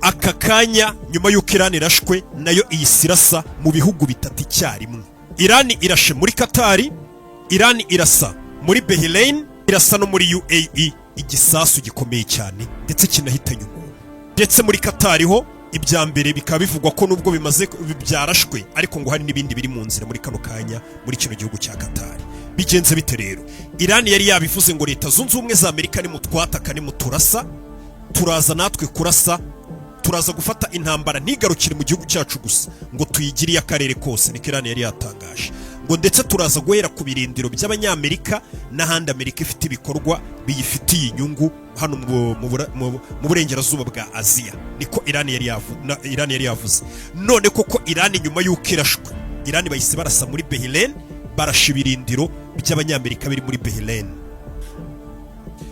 Aka kanya nyuma y'uko Irani irashwe, nayo ihise irasa mu bihugu bitatu icyarimwe. Irani irashe muri Katari, Irani irasa muri Bahrain, irasa no muri UAE, igisasu gikomeye cyane ndetse kinahitanye umuntu. Ndetse muri Katari ho ibya mbere bikaba bivugwa ko nubwo bimaze byarashwe, ariko ngo hari n'ibindi biri mu nzira muri kano kanya muri kino gihugu cya Katari. Bigenze bite rero? Irani yari yabivuze ngo Leta Zunze Ubumwe za Amerika nimutwataka, nimuturasa, turaza natwe kurasa, turaza gufata intambara ntigarukire mu gihugu cyacu gusa, ngo tuyigiriye akarere kose. Niko Irani yari yatangaje, ngo ndetse turaza guhera ku birindiro by'Abanyamerika n'ahandi Amerika ifite ibikorwa biyifitiye inyungu hano mu burengerazuba bwa Aziya. Niko Irani yari yavuze. None koko Irani nyuma y'uko irashwe, Irani bahise barasa muri Bahrain, barasha ibirindiro by'Abanyamerika biri muri Bahrain.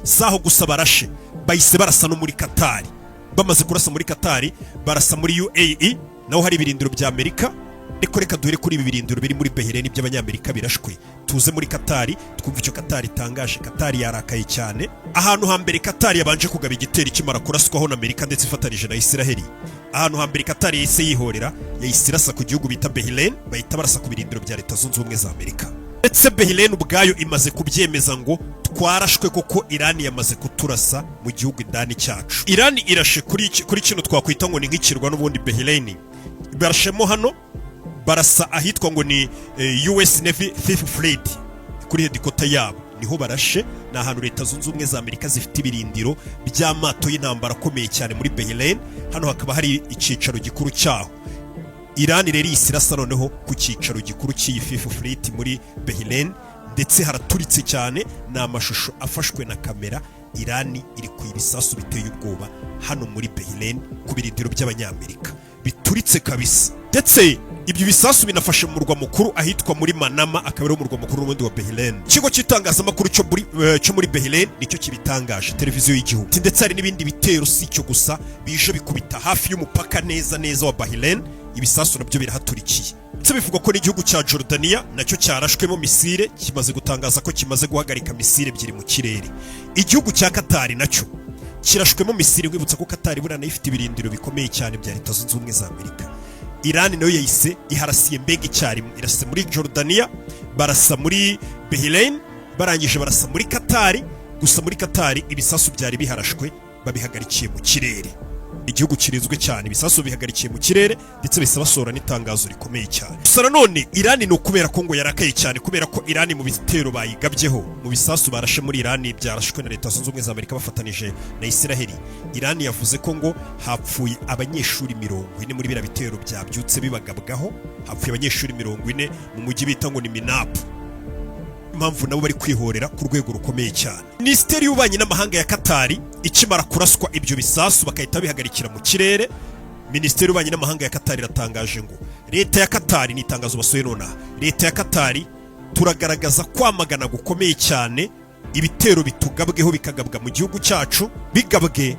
Si aho gusa barashe, bahise barasa no muri Katari. Bamaze kurasa muri Katari, barasa muri UAE, naho hari ibirindiro bya Amerika. Ariko reka duhere kuri ibi birindiro biri muri Bahrain by'Abanyamerika birashwe, tuze muri Katari twumve icyo Katari itangaje. Katari yarakaye cyane. Ahantu hambere Katari yabanje kugaba igitero ikimara kuraswaho na Amerika ndetse ifatanije na Isiraheli, ahantu hambere Katari yahise yihorera, yahise irasa ku gihugu bita Bahrain, bahita barasa ku birindiro bya Leta Zunze Ubumwe za Amerika. Ndetse Bahrain ubwayo imaze kubyemeza ngo twarashwe koko, Irani yamaze kuturasa mu gihugu indani cyacu. Irani irashe kuri kino twakwita ngo ni nk'ikirwa n'ubundi Bahrain. Barashemo hano, barasa ahitwa ngo ni US Navy Fifth Fleet, kuri headquarter yabo niho barashe. Ni ahantu Leta Zunze Ubumwe za Amerika zifite ibirindiro by'amato y'intambara akomeye cyane muri Bahrain. Hano hakaba hari icyicaro gikuru cyaho. Irani rero ihise irasa noneho ku cyicaro gikuru cy'iyi Fifth Fleet muri Bahrain, ndetse haraturitse cyane. Ni amashusho afashwe na kamera. Irani iri ku ibisasu biteye ubwoba hano muri Bahrain ku birindiro by'Abanyamerika, bituritse kabisa. Ndetse ibyo bisasu binafashe mu murwa mukuru ahitwa muri Manama, akaba ari umurwa mukuru n'ubundi wa Bahrain. Ikigo cy'itangazamakuru cyo muri Bahrain nicyo kibitangaje, televiziyo y'igihugu. Ndetse hari n'ibindi bitero, si icyo gusa, bije bikubita hafi y'umupaka neza neza wa Bahrain, ibisasu nabyo birahaturikiye. Ndetse bivugwa ko n'igihugu cya Jordania nacyo cyarashwemo misile, kimaze gutangaza ko kimaze guhagarika misile ebyiri mu kirere. Igihugu cya Katari nacyo kirashwemo misile. Nkwibutsa ko Katari buriya nayo ifite ibirindiro bikomeye cyane bya Leta Zunze Ubumwe za Amerika. Irani nayo yahise iharasiye mbega icyarimwe, irasa muri Jordania, barasa muri Bahrain, barangije barasa muri Katari. Gusa muri Katari ibisasu byari biharashwe babihagarikiye mu kirere. Igihugu kirinzwe cyane, ibisasu bihagarikiye mu kirere, ndetse bisa basohora n'itangazo rikomeye cyane. Gusa nanone Irani ni ukubera ko ngo yarakaye cyane, kubera ko Irani mu bitero bayigabyeho, mu bisasu barashe muri Irani byarashwe na Leta Zunze Ubumwe za Amerika bafatanije na Isiraheli, Irani yavuze ko ngo hapfuye abanyeshuri 40 muri biriya bitero byabyutse bibagabwaho. Hapfuye abanyeshuri 40 mu mujyi bita ngo ni Minapu. Impamvu nabo bari kwihorera ku rwego rukomeye cyane, Minisiteri y'Ububanyi n'Amahanga ya Katari ikimara kuraswa ibyo bisasu bagahita bihagarikira mu kirere, Minisiteri y'Ububanyi n'Amahanga ya Katari iratangaje ngo leta ya Katari, ni itangazo basohoye nonaha, leta ya Katari turagaragaza kwamagana gukomeye cyane ibitero bitugabweho, bikagabwa mu gihugu cyacu, bigabwe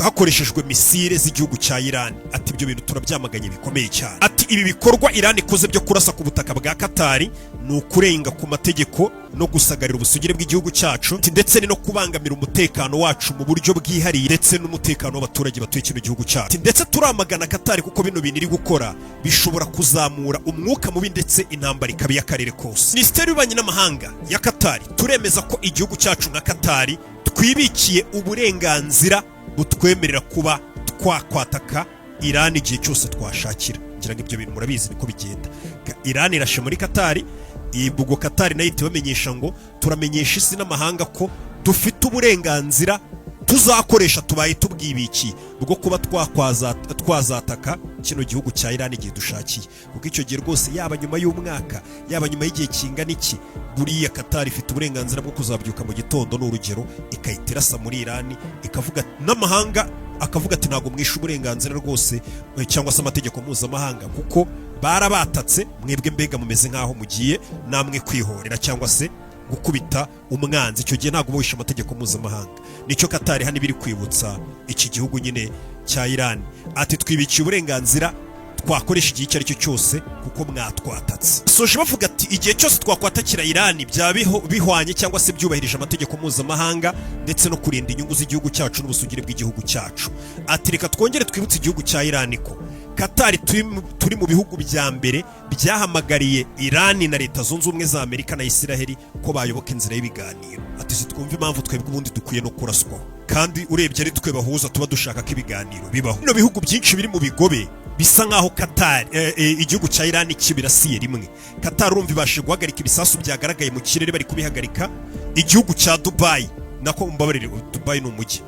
hakoreshejwe misile z'igihugu cya Iran. Ati ibyo bintu turabyamaganye bikomeye cyane. Ati ibi bikorwa Iran ikoze byo kurasa ku butaka bwa Katari ni ukurenga ku mategeko no gusagarira ubusugire bw'igihugu cyacu. Ati ndetse ni no kubangamira umutekano wacu mu buryo bwihariye, ndetse n'umutekano w'abaturage batuye kino gihugu cyacu. Ati ndetse turamagana Katari kuko bino bintu iri gukora bishobora kuzamura umwuka mubi, ndetse intambara ikaba iy'akarere kose. Minisiteri y'Ububanyi n'Amahanga ya Katari, turemeza ko igihugu cyacu nka Katari twibikiye uburenganzira butwemerera kuba twakwataka Iran igihe cyose twashakira. Ngira ngo ibyo bintu murabizi, niko bigenda. Iran irashe muri Katari, ubwo Katari nayo ihita ibamenyesha ngo turamenyesha isi n'amahanga ko dufite uburenganzira tuzakoresha, tubaye tubwibikiye, bwo kuba twazataka kino gihugu cya Iran igihe dushakiye. Kuko icyo gihe rwose, yaba nyuma y'umwaka, yaba nyuma y'igihe kingana iki, buriya Katari ifite uburenganzira bwo kuzabyuka mu gitondo, ni urugero, ikahita irasa muri Iran, ikavuga n'amahanga akavuga ati ntabwo mwishe uburenganzira rwose cyangwa se amategeko mpuzamahanga, kuko barabatatse mwebwe, mbega mumeze nk'aho mugiye namwe kwihorera cyangwa se gukubita umwanzi. Icyo gihe ntabwo wishe amategeko mpuzamahanga. Nicyo Katari hano ibiri kwibutsa iki gihugu nyine cya Iran, ati twibikiye uburenganzira. Twakoresha igihe icyo ari cyo cyose kuko mwatwatatse. Soje bavuga ati igihe cyose twakwatakira Irani byaba bihwanye cyangwa se byubahirije amategeko mpuzamahanga ndetse no kurinda inyungu z'igihugu cyacu n'ubusugire bw'igihugu cyacu. Ati reka twongere twibutse igihugu cya Irani ko Katari turi mu bihugu bya mbere byahamagariye Irani na Leta Zunze Ubumwe za Amerika na Isiraheli ko bayoboka inzira y'ibiganiro. Ati sitwumva impamvu twebwe ubundi dukwiye no kuraswaho, kandi urebye ari twe bahuza, tuba dushaka ko ibiganiro bibaho. Bino bihugu byinshi biri mu bigobe bisa nkaho Qatar, igihugu cya Iran kibirasiye rimwe. Qatar urumva ibashije guhagarika ibisasu byagaragaye mu kirere, bari kubihagarika. Igihugu cya Dubai nako, mumbabarire, Dubai ni umujyi,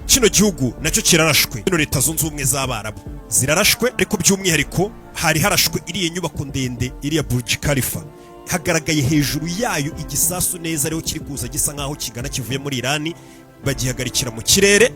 kino gihugu nacyo kirarashwe. Bino Leta Zunze Ubumwe z'Abarabu zirarashwe, ariko by'umwihariko hari harashwe iriya nyubako ndende, iriya Burj Khalifa. Hagaragaye hejuru yayo igisasu neza ariho kiri kuza, gisa nkaho kigana kivuye muri Irani, bagihagarikira mu kirere.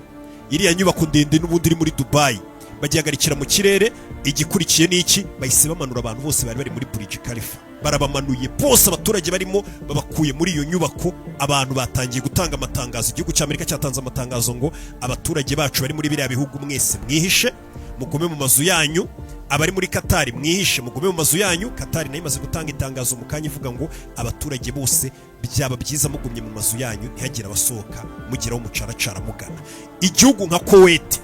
Iriya nyubako ndende n'ubundi iri muri Dubai bagihagarikira mu kirere. Igikurikiye ni iki? Bahise bamanura abantu bose bari bari muri Burj Khalifa, barabamanuye bose, abaturage barimo babakuye muri iyo nyubako. Abantu batangiye gutanga amatangazo. Igihugu cya Amerika cyatanze amatangazo ngo abaturage bacu bari muri biriya bihugu mwese mwihishe, mugume mu mazu yanyu. Abari muri Katari mwihishe, mugume mu mazu yanyu. Katari nayo imaze gutanga itangazo mu kanya ivuga ngo abaturage bose byaba byiza mugumye mu mazu yanyu, ntihagire abasohoka, mugeraho mucaracara mugana. Igihugu nka Kuwait,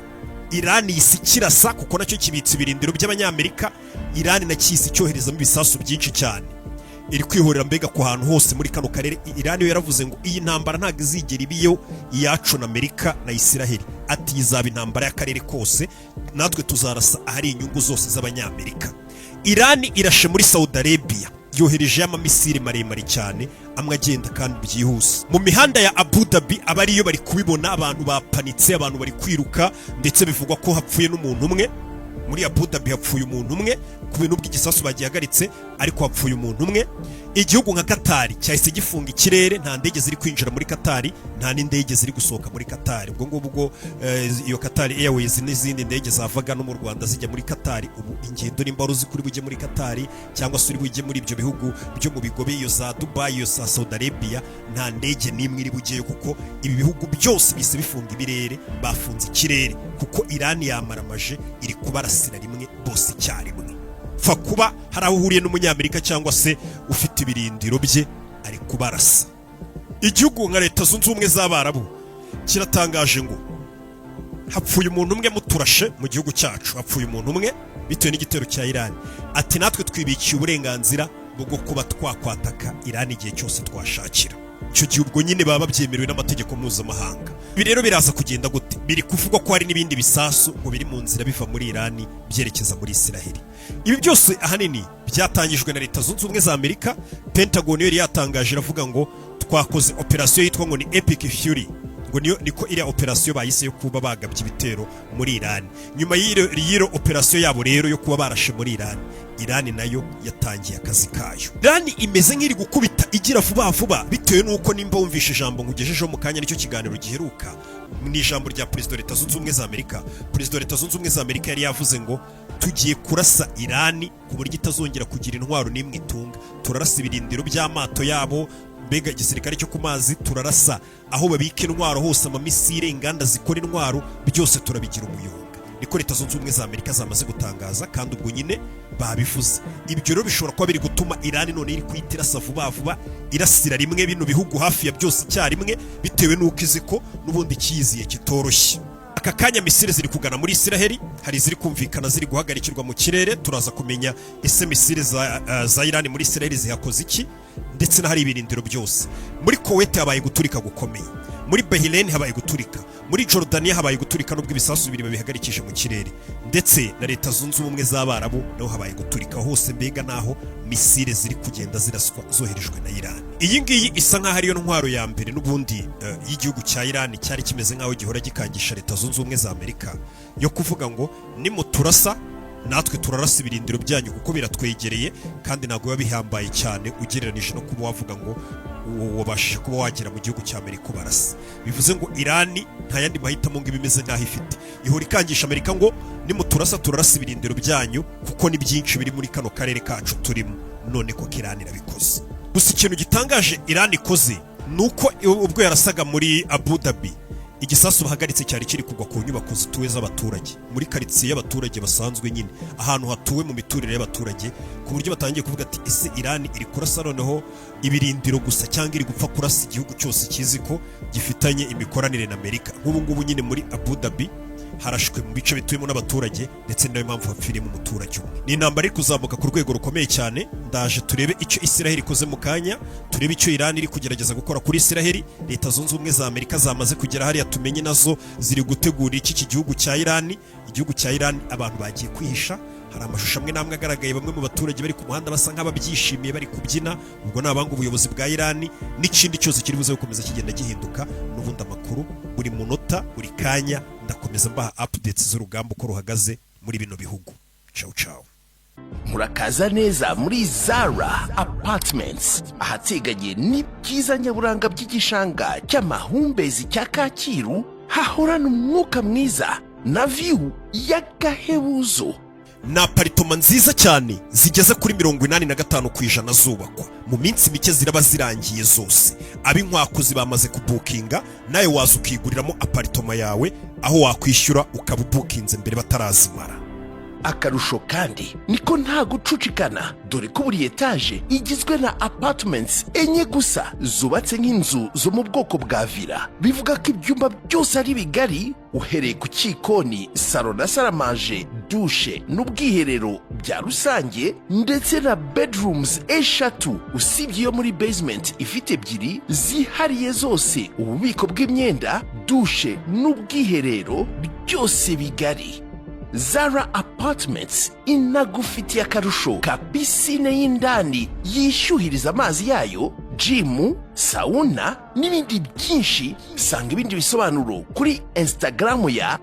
Irani yisi kirasa kuko nacyo kibitse ibirindiro by'Abanyamerika. Irani na cyisi cyoherezamo ibisasu byinshi cyane, iri kwihorera mbega ku hantu hose muri kano karere. Irani yo yaravuze ngo iyi ntambara ntabwo izigera ibiyo iyacu na Amerika na Isiraheli. Ati izaba intambara y'akarere kose, natwe tuzarasa ahari inyungu zose z'Abanyamerika. Irani irashe muri Saudi Arabia, yoherejeyo amamisiri maremare cyane, amwe agenda kandi byihuse. Mu mihanda ya Abu Dhabi aba ariyo bari kubibona, abantu bapanitse, abantu bari kwiruka, ndetse bivugwa ko hapfuye n'umuntu umwe. Muri Abu Dhabi hapfuye umuntu umwe ku bintu bw'igisasu bagihagaritse, ariko hapfuye umuntu umwe. Igihugu nka Katari cyahise gifunga ikirere, nta ndege ziri kwinjira muri Katari, nta n'indege ziri gusohoka muri Katari. Ubwo ngubwo iyo Katari Airways n'izindi ndege zavaga no mu Rwanda zijya muri Katari, ubu ingendo nimba wari uzi kuri bujye muri Katari cyangwa se uri bujye muri ibyo bihugu byo mu bigobe, iyo za Dubai, iyo za Saudi Arabia, nta ndege n'imwe iri bugeyo, kuko ibi bihugu byose bise bifunga ibirere, bafunze ikirere kuko Irani yamaramaje, iri kubarasira rimwe bose icyarimwe. Pfa kuba hari aho uhuriye n'Umunyamerika cyangwa se ufite ibirindiro bye, ari kubarasa. Igihugu nka Leta Zunze Ubumwe z'Abarabu kiratangaje ngo hapfuye umuntu umwe, muturashe mu gihugu cyacu hapfuye umuntu umwe bitewe n'igitero cya Irani. Ati natwe twibikiye uburenganzira bwo kuba twakwataka Irani igihe cyose twashakira. Icyo gihe ubwo nyine baba babyemerewe n'amategeko mpuzamahanga. Ibi rero biraza kugenda gute? Biri kuvugwa ko hari n'ibindi bisasu ngo biri mu nzira biva muri Irani byerekeza muri Isiraheli. Ibi byose ahanini byatangijwe na Leta Zunze Ubumwe za Amerika. Pentagon yo yari yatangaje, iravuga ngo twakoze operasiyo yitwa ngo ni Epic Fury, ngo niyo niko iriya operasiyo bayise yo kuba bagabye ibitero muri Irani. Nyuma y'iyo operasiyo yabo rero yo kuba barashe muri Irani, Irani nayo yatangiye akazi kayo. Irani imeze nk'iri gukubita igira vuba vuba, bitewe n'uko nimba wumvishe ijambo nkugejejeho mu kanya, nicyo kiganiro giheruka, ni ijambo rya perezida wa Leta Zunze Ubumwe za Amerika. Perezida wa Leta Zunze Ubumwe za Amerika yari yavuze ngo tugiye kurasa Irani ku buryo itazongera kugira intwaro n'imwe itunga. Turarasa ibirindiro by'amato yabo, mbega igisirikare cyo ku mazi, turarasa aho babika intwaro hose, amamisire, inganda zikora intwaro, byose turabigira umuyonga. Niko Leta Zunze Ubumwe za Amerika zamaze gutangaza, kandi ubwo nyine babivuze. Ibyo rero bishobora kuba biri gutuma Irani none iri kwita irasa vuba vuba, irasira rimwe bino bihugu hafi ya byose icyarimwe, bitewe n'uko izi ko n'ubundi cyiziye kitoroshye. Aka kanya misile ziri kugana muri Isiraheli, hari iziri kumvikana ziri guhagarikirwa mu kirere. Turaza kumenya ese misile za Irani muri Isiraheli zihakoze iki, ndetse n'ahari ibirindiro byose. Muri Kuwait habaye guturika gukomeye, muri Bahrain habaye guturika, muri Jordania habaye guturika nubwo ibisasu bibiri babihagarikije mu kirere, ndetse na Leta Zunze Ubumwe z'Abarabu naho habaye guturika hose, mbega naho misile ziri kugenda ziraswa zoherejwe na Iran. Iyi ngiyi isa nkaho ariyo ntwaro ya mbere n'ubundi y'igihugu cya Iran cyari kimeze nkaho gihora gikangisha Leta Zunze Ubumwe za Amerika, yo kuvuga ngo nimuturasa natwe turarasa ibirindiro byanyu kuko biratwegereye, kandi ntabwo biba bihambaye cyane ugereranije no kuba wavuga ngo wabashije kuba wagera mu gihugu cya Amerika ubarasa. Bivuze ngo Irani nta yandi mahitamo ngo iba imeze nk'aho ifite, ihora ikangisha Amerika ngo nimuturasa turarasa ibirindiro byanyu kuko ni byinshi biri muri kano karere kacu turimo. None ko Irani irabikoze. Gusa ikintu gitangaje Irani ikoze ni uko ubwo yarasaga muri Abu Dhabi Igisasu bahagaritse cyari kiri kugwa ku nyubako zituwe z'abaturage, muri karitsiye y'abaturage basanzwe nyine, ahantu hatuwe mu miturire y'abaturage, ku buryo batangiye kuvuga ati: "Ese Irani iri kurasa noneho ibirindiro gusa, cyangwa iri gupfa kurasa igihugu cyose kizi ko gifitanye imikoranire na Amerika?" Nk'ubu ngubu nyine muri Abu Dhabi harashwe mu bice bituyemo n'abaturage, ndetse nayo mpamvu hapfiriyemo umuturage umwe. Ni intambara iri kuzamuka ku rwego rukomeye cyane. Ndaje turebe icyo Isiraheli ikoze mu kanya, turebe icyo Irani iri kugerageza gukora kuri Isiraheli. Leta Zunze Ubumwe za Amerika zamaze kugera hariya, tumenye nazo ziri gutegura iki gihugu cya Irani. Igihugu cya Irani abantu bagiye kwihisha. Hari amashusho amwe n'amwe agaragaye, bamwe mu baturage bari ku muhanda basa nk'ababyishimiye, bari kubyina. Ubwo ni abanga ubuyobozi bwa Irani. N'ikindi cyose kiri buze gukomeza kigenda gihinduka, n'ubundi amakuru buri munota, buri kanya, ndakomeza mbaha updates z'urugamba uko ruhagaze muri bino bihugu. Ciao ciao. Murakaza neza muri Zara Apartments, ahateganye n'ibyiza nyaburanga by'igishanga cy'amahumbezi cya Kacyiru, hahorana umwuka mwiza na view y'agahebuzo. Ni apartment nziza cyane zigeze kuri 85% zubakwa. Mu minsi mike ziraba zirangiye zose. Ab'inkwakuzi bamaze kubukinga. Nawe waza ukiguriramo apartment yawe, aho wakwishyura ukaba ubukinze mbere batarazimara. Akarusho kandi niko nta gucucikana, dore ko buri etaje igizwe na apartments enye gusa, zubatse nk'inzu zo mu bwoko bwa villa. Bivuga ko ibyumba byose ari bigari, uhereye ku cyikoni, salo na salle à manger, douche n'ubwiherero bya rusange, ndetse na bedrooms eshatu, usibye iyo muri basement ifite ebyiri zihariye zose, ububiko bw'imyenda, douche n'ubwiherero byose bigari. Zara Apartments inagufitiye akarusho ka piscine y'indani yishyuhiriza amazi yayo, gym, sauna n'ibindi byinshi. Sanga ibindi bisobanuro kuri Instagram ya